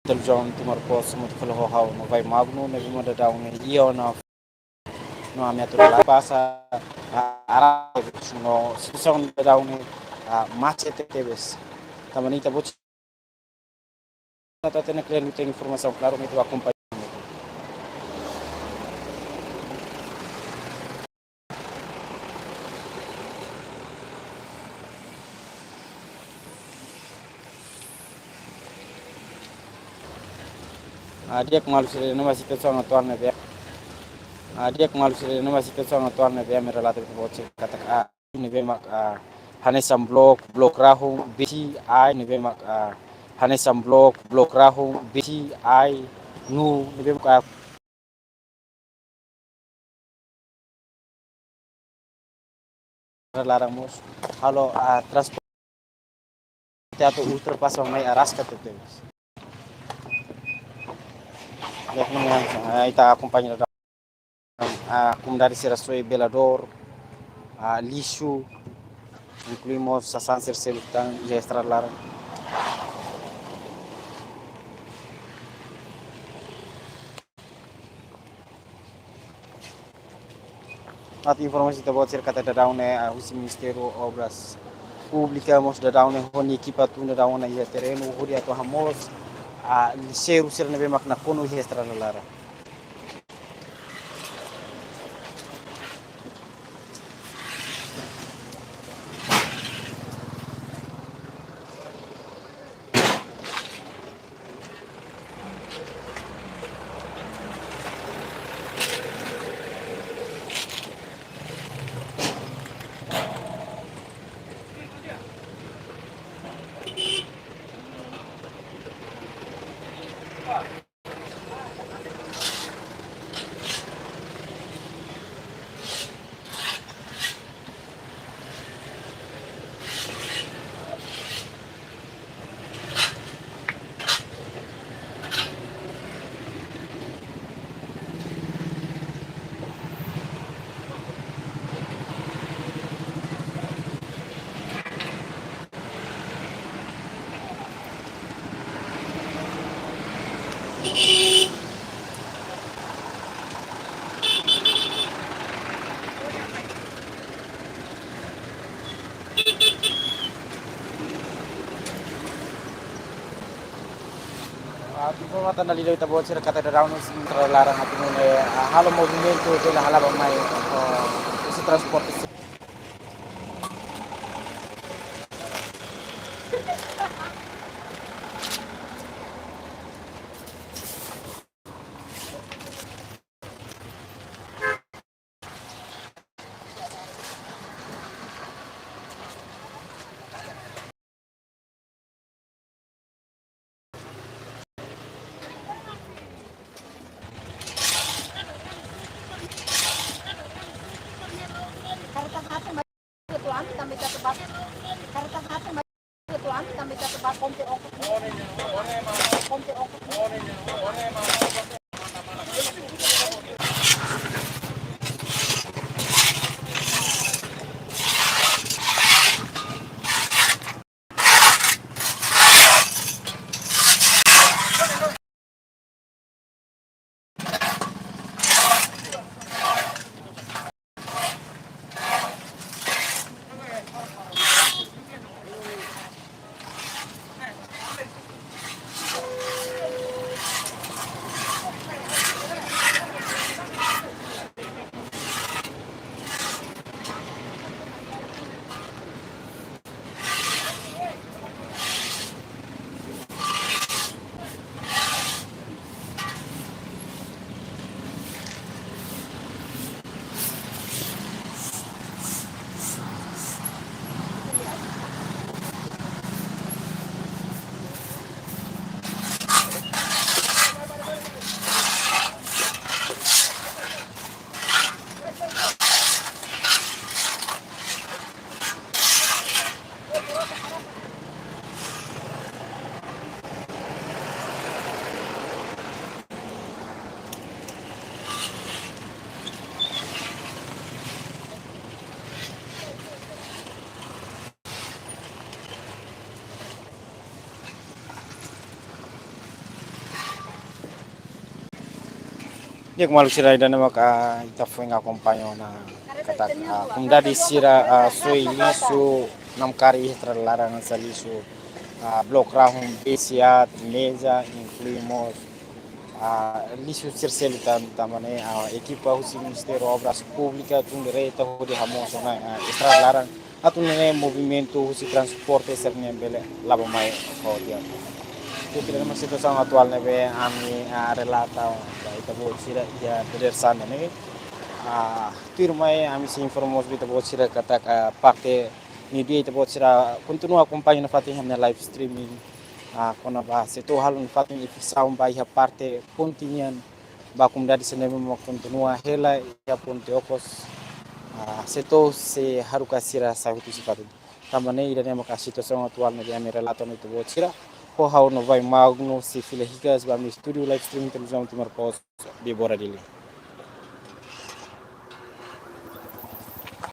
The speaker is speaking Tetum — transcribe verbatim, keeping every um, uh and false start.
Televizão Timor Post, hamutuk fali ho ha'u Novai Magno, ne'ebé mak daudaun ne'e iha ona no ami atu la pasa, ah, ara no situasaun daudaun ne'e, ah, macet tebes. Tanba ne'e ita-boot sira atu hatene klaru, ita informasaun klaru, ita akompaña. Ah, di'ak maluk sira, ne'e mak situasaun atuál ne'ebé. Ah, di'ak maluk sira, ne'e mak situasaun atuál ne'ebé ami relata ba ita-boot sira katak, ah, ne'ebé mak, ah, hanesan blok, blok rahun, besi, ai, ne'ebé mak, ah, hanesan blok, blok rahun, besi, ai, nu, ne'ebé mak, ah, laran mós halo, ah, transporte atu ultrapasa mai araska tebes. Di'ak, ne'e, ah, ita akompaña daudaun, ah, komunidade sira soe beladór, ah, lixu, inklui mós sasán sira seluk tan iha estrada laran. Atu informa ba ita-boot sira katak daudaun ne'e, ah, husi Ministériu Obras Públikas mós daudaun ne'e ho nia ekipa tun daudaun ona iha terrenu hodi atu hamoos, ah, lixeiru sira ne'ebé mak nakonu iha estrada laran. Ah, informa tan dala ida ba ita-boot sira katak daudaun ne'e husi estrada laran atu nune'e, ah, halo movimentu bele hala'o ba mai, ah, husi transporte. Di'ak maluk sira, ida-ne'e maka ita foin akompaña ona katak, ah, komunidade sira, ah, soi lixu namkari iha estrada laran, hanesan lixu, ah, blok rahun, besiat, meza, inklui mós, ah, lixu sira seluk tan, tanba ne'e, ah, ekipa husi Ministériu Obras Públikas tun direta hodi hamoos ona, ah, estrada laran atu nune'e movimentu husi transporte sira-ne'e bele la'o mai ho di'ak. Di'ak, ida-ne'e mak situasaun atuál ne'ebé ami, ah, relata ba ita-boot sira iha dadeer-saan ne'e. Ah, tuirmai ami sei informa mós ba ita-boot sira katak, ah, parte ne'e, ita-boot sira kontinua akompaña nafatin ami-nia live streaming, ah, kona-ba setór halo nafatin evitasaun ba iha parte ponte nian, ba komunidade sira-ne'ebé mak kontinua hela iha ponte okos, ah, setór sei haruka sira sai hotu husi fatin. Tanba ne'e ida-ne'e maka situasaun atuál ne'ebé ami relata mai ita-boot sira. Ho ha'u Novai Magno sei fila hikas ba ami-nia estúdiu live streaming Televizaun Timor Post, Bibora, Dili.